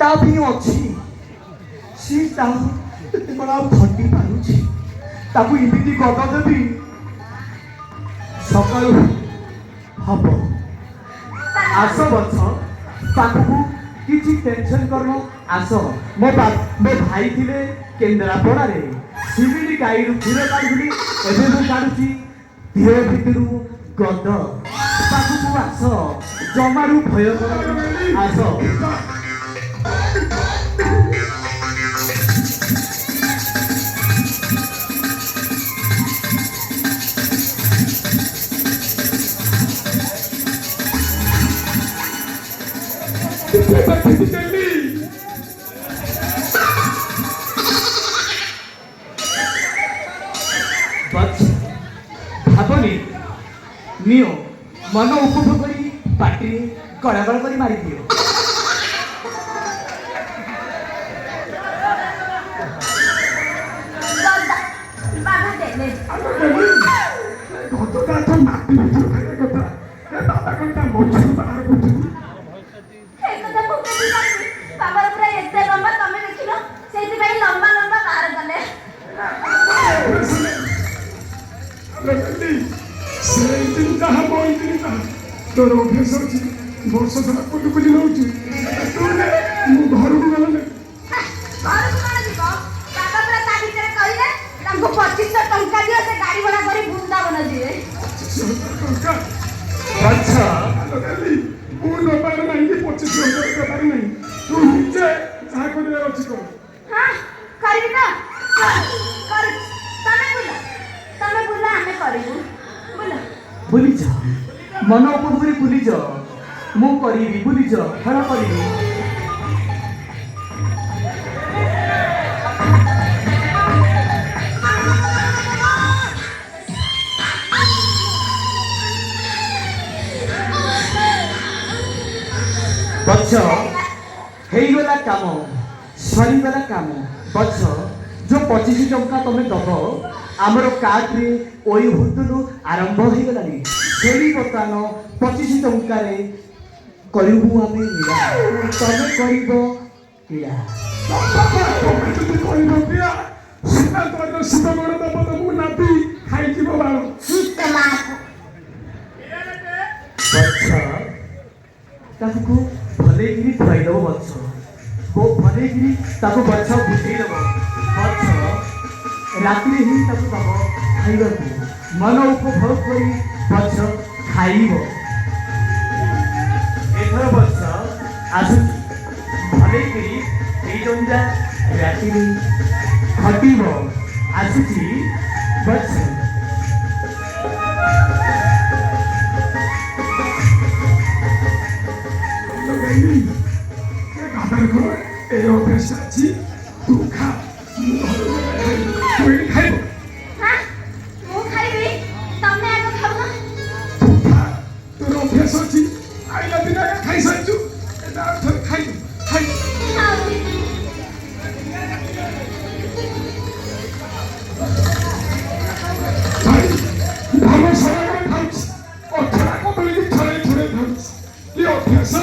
ତା ବି ଅଛି। ସିଏ ତା ଏତେ କଣ ଆଉ ଖଟି ପାରୁଛି? ତାକୁ ଏମିତି ଗଦ ଦେବି, ସକାଳୁ ହବ। ଆସ ବଛ ପାଖକୁ, କିଛି ଟେନସନ କରନ, ଆସ। ମୋ ଭାଇ ଥିଲେ କେନ୍ଦ୍ରାପଡ଼ାରେ, ସିମିଳି ଗାଈରୁ କ୍ଷୀର କାଢୁଥିଲି, ଏବେ ମୁଁ କାଢୁଛି ଦେହ ଭିତରୁ ଗଦ। ପାଖକୁ ଆସ, ଜମାରୁ ଭୟ କର, ଆସ। ଟିକେ ଦେଲି। ବଛ, ଭାବନି, ନିଅ, ମନ ଉପଭୋଗ କରି ପାଟିରେ ଗଳା ଗଳ କରି ମାରିଦିଅ। ଗଦା ବାବା ଦେଲେ। ଆଲୋ ଦେଲି, ଗଦଟା ତ ମାଟି ଭିତରୁ ଖାଇବା କଥା, ଏ ବାବା କଣ ତା ମଝିରୁ ବାହାର କରୁଛନ୍ତି? ଏ କଥା ମୁଁ କେମିତି ଜାଣିବି? ବାବାର ପୁରା ଏତେ ଲମ୍ବା, ତମେ ଦେଖିଲ, ସେଇଥିପାଇଁ ଲମ୍ବା ଲମ୍ବା ବାହାର କଲେ। ଆଲୋ ଦେଲି, ସେ ଇଞ୍ଜିନ ଯାହା ମୋ ଇଞ୍ଜିନ ତାହା। ତୋର ଅଭ୍ୟାସ ଅଛି, ବର୍ଷ ସାରା ବୁଲି ବୁଲି ନଉଛୁ, ତୁ ନେ, ମୁଁ ଘରକୁ ଗଲେ ନେବି। ଘରକୁ କଣ ଯିବ? ବାବା ପୁରା ତା ଭିତରେ କହିଲେ ତାଙ୍କୁ 2500 ଟଙ୍କା ଦିଅ, ସେ ଗାଡି ଭଡା କରି ବୃନ୍ଦାବନ ଯିବେ। 25,000 ଟଙ୍କା? ବଛ। ଆଲୋ ଦେଲି, ମୁଁ ନେବାର ନାହିଁ କି 25,000 ଦେବାର ନାହିଁ। ତୁ ନିଜେ ଯାହା କରିବାର ଅଛି କର। ହଁ, କରିବି ତ, କରୁଛି। ତମେ ବୁଲ, ତମେ ବୁଲ, ଆମେ କରିବୁ। ବୁଲ। ବୁଲିଛ, ମନ ଉପଭୋଗ କରି ବୁଲିଛ। ମୁଁ କରିବି, ବୁଲିଛ, ଖେଳ କରିବି। ବଛ, ହେଇଗଲା କାମ, ସରିଗଲା କାମ। ବଛ, ଯୋଉ 25 ଟଙ୍କା ତମେ ଦବ, ଆମର କାର୍ଡରେ ଓଇ ହୁଦୁଲୁ ଆରମ୍ଭ ହେଇଗଲାଣି। ସେଇ ବର୍ତ୍ତମାନ 25 ଟଙ୍କାରେ କରିବୁ ଆମେ ଲୀଳା, ତମେ କରିବ ଲୀଳା। ବାବା, ତମେ ଯଦି କରିବ ପିଆ ସୁନା ତୋର ଶିବଗଣ ଦବ ତମକୁ, ନାଦି ଖାଇଯିବ ବାଳ। ବଛ, ତାକୁ ଭଲେଇକିରି ଖୁଆଇଦବ। ବଛ, ଭଲେଇକିରି ତାକୁ ବଛ ବୁଝେଇଦବ। ବଛ, ରାତିରେ ହିଁ ତାକୁ ଦବ ଖାଇବାକୁ, ମନ ଉପଭୋଗ କରି ବଛ ଖାଇବ। ଏଥର ବଛ ଆସୁଛି, ଭଲେଇକିରି ଏଇ ଜଞ୍ଜା ରାତିରେ ଖଟିବ। ଆସୁଛି ବଛ। ଆଲୋ ଦେଲି, ଏ ବାବାର କଣ ଏ ଅଭ୍ୟାସ ଅଛି? ତୁ ଖା, ମୁଁ ଘରକୁ ଗଲେ ଖାଇବି। ତୁ ଏଇଠି ଖାଇବୁ? ହଁ, ମୁଁ ଖାଇବି, ତମେ ଆଗ ଖାଉନ। ତୁ ଖା, ତୋର ଅଭ୍ୟାସ ଅଛି, ଆଇଲା ଦିନ ଆଗ ଖାଇସାରିଛୁ, ଏବେ ଆଉ ଥରେ ଖାଇବୁ, ଖାଇବୁ। ହଉ। ଭାଇ, ଭଲ ସରାଗରେ ଖାଉଛି, ଅଠରା କଦଳୀ ଛଡ଼େଇ ଛଡ଼େଇ ଖାଉଛି। କି ଅଭ୍ୟାସ!